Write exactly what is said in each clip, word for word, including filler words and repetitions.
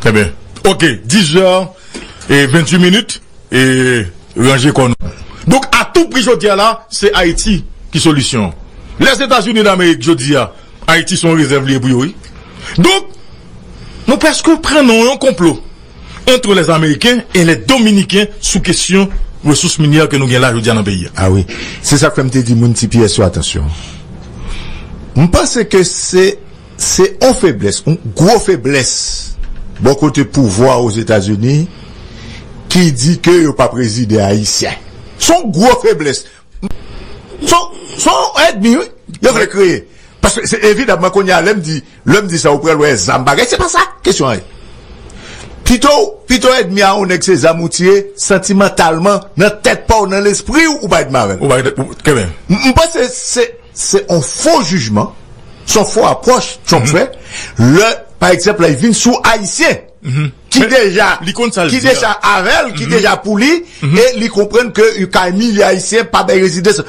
Ebyen, ok, dis zè e venntuit minit, e ranje kò nou. Donk, a tou pri jodi a la, se Ayiti ki solisyon. Lèzetazini Damerik jodi a, Ayiti se yon rezèv li ye pou yo, wi. Donk, nou prèske pran nan yon konplo entre les Américains et les Dominicains sou kesyon resous minyè ke nou gen la jodi a nan peyi a. Ah wi. Se sa k fè m te di moun T P S yo atansyon. M panse ke se, se yon feblès, yon gwo feblès bò kote pouvwa Ozetazini ki di ke yo p ap rezide Ayisyen. Se yon gwo feblès. Se yon, se yon ènmi, wi, yo vle kreye. Paske se evidaman kounye a, lè m di, lè m di sa, ou pral wè zam bagay. Se pa sa kesyon an ye. Pito, pito ènmi a yon nèg se zam ou tire santimantalman nan tèt pa w, nan lespri w, ou pa ènmi avè l. Ou pa ènmi, ou, trè byen. M, m panse se, se yon fo jijman, se yon fo apwòch Trump fè. Lè, pa egzanp, lè l vin sou Ayisyen ki deja, ki deja avè l, ki deja pou li, e li konprann ke li ka imilye Ayisyen, pa bay rezidans.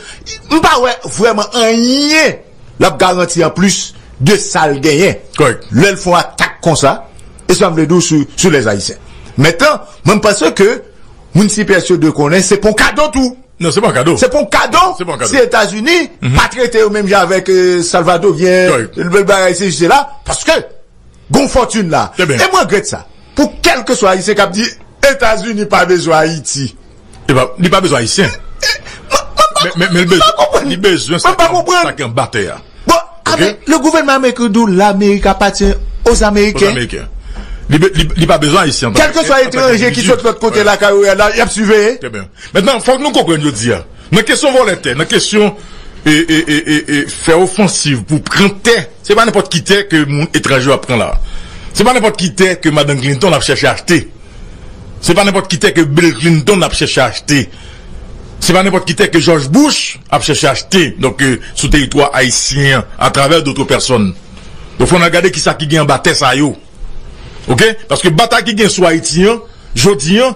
M pa wè vrèman anyen l ap garanti anplis de sa l genyen. Lè l fè yon atak konsa, e sa m vle di w sou, sou lèzayisyen. Mentnan, mwen, m panse ke moun T P S yo dwe konnen se pa yon kado tou. Non, se pa yon kado. Se pa yon kado. Se pa yon kado. Si Etazini pa trete yo menm jan avèk, euh, Salvadoryen, bagay se jis la, paske gon fòtin la. E mwen regrèt sa. Pou kèlkeswa Ayisyen k ap di Etazini pa bezwen Ayiti. Li pa, li pa bezwen Ayisyen. Men, men, men li bezwen, li bezwen sa ki anba tè a. Bon, avec le gouvernement américain d'où l'Amérique appartient aux Américains. Li, li, li pa bezwen Ayisyen. Kèlkeswa etranje ki sot lòt kote lakay ou la, y ap siveye. Trè byen. Mentnan, fòk nou konprann jodi a. Nan kesyon vòlè tè, nan kesyon, e, e, e, e, e, fè ofansiv pou pran tè, se pa nenpòt ki tè ke moun etranje yo ap pran la. Se pa nenpòt ki tè ke Madan Clinton ap chèche achte. Se pa nenpòt ki tè ke Bill Clinton ap chèche achte. Se pa nenpòt ki tè ke George Bush ap chèche achte, donk, euh, sou teritwa ayisyen an, atravè dòt pèsòn. Donk, fò n al gade kisa ki gen anba tè sa yo. Oke? Paske batay ki gen sou Ayiti an, jodi an,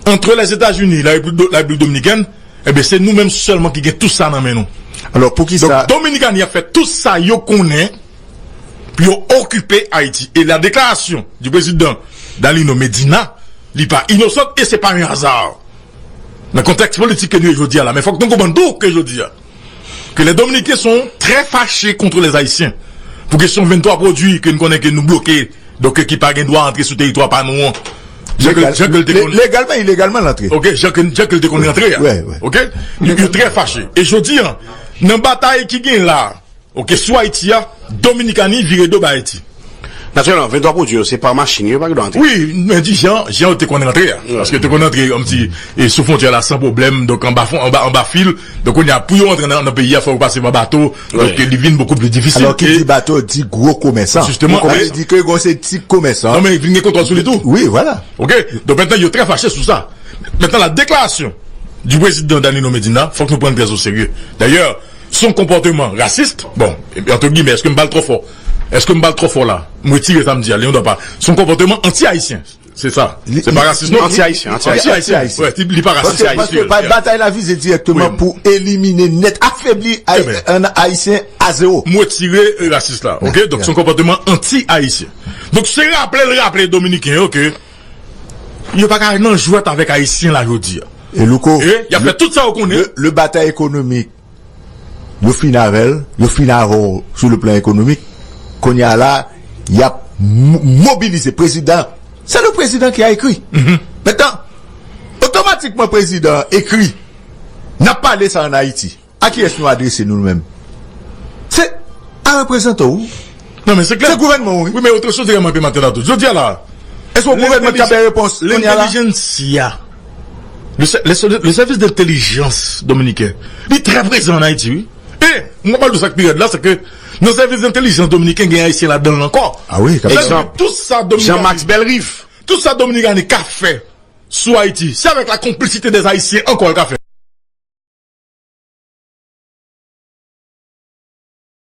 antre Lèzetazini, la Repiblik, la Repiblik Dominikèn, ebyen, se nou menm sèlman ki gen tout sa nan men nou. Alò, poukisa... Donk, Dominikani ap fè tout sa yo konnen pou yo okipe Ayiti. E la déclaration du président Danilo Medina, li pa inosant e se pa yon aza. Nan kontèks politik ke nou ye jodi a la, men fòk nou konprann tou ke jodi a, que les Dominicains sont très fâchés contre les Haïtiens pou kesyon venntwa pwodui ke nou konnen ke nou bloke, donk ki pa gen dwa antre sou teritwa pa nou an. Jan ke, jan ke l te konn... Legalman, ilegalman, l antre. Oke, jan ke, jan ke l te konn rantre a. Oke? Yo, yo trè fache. E jodi a, nan batay ki gen la, oke, sou Ayiti a, Dominikani vire do ba Ayiti. Natirèlman, venntwa pwodui yo, se pa machin yo, yo pa gen dwa antre. Wi, men di jan, jan yo te konn rantre a. Paske yo te konn rantre, yon ti, e sou fwontyè la san pwoblèm, donk anba fon, anba, anba fil. Donk kounye a, pou yo rantre nan, nan peyi a, fò yo pase pa bato. Donk li vin bokou pli difisil. Alò ki di bato, di gwo komèsan. Jisteman, gwo komèsan. Di ke gon se ti komèsan. Non, men vin gen kontwòl sou li tou. Wi, vwala. Oke? Donk mentnan, yo trè fache sou sa. Mentnan, la déclaration du président Danilo Medina, fòk nou pran l trè o serye. Dayè, se yon konpòteman rasis. Bon, entre guillemets, èske m ba l twò fò? Èske m ba l twò fò la? M retire sa m di a, li yon dwa pa. Se yon konpòteman anti-ayisyen. Se sa. Se pa rasis, non. Anti-ayisyen, anti-ayisyen. Anti-ayisyen. Wi, li pa rasis. Paske, paske batay la vize dirèkteman pou elimine nèt, afebli Ay-, an Ayisyen a zewo. M retire, euh, rasis la, oke? Donk, se yon konpòteman anti-ayisyen. Donk, se raple l raple Dominiken yo ke yo pa ka nan jwèt avèk Ayisyen la jodi a. E Louko, e y ap fè tout sa yo konnen. Le, le batay ekonomik, yo fin avè l, yo fin avè w sou le plan ekonomik. Kounye a la, y ap mo-, mobilize prezidan. Se le président qui a écrit. Mentnan, otomatikman prezidan ekri, n ap pale sa ann Ayiti. A kiyès nou adrese nou, nou menm? Se a reprezantan w. Non, men se klè. Se gouvènman w, wi. Wi, men otre sote yon manke maten la tou. Jodi a la, èske yon gouvènman ki ap bay repons kounye a la? L'intelligentsia, le, se- le, le service d'intelligence dominicain, li trè prezan ann Ayiti, wi. E, mwen pral di w sa k pi rèd la, se ke nan sèvis entèlijans dominiken, gen Ayisyen ladan l ankò. Ah wi, kapab. Egzanp, tout sa Dominiken, Jean-Max Bellerive. Tout sa Dominikani ka fè sou Ayiti, se avèk la konplisite dè Ayisyen ankò l ka fè.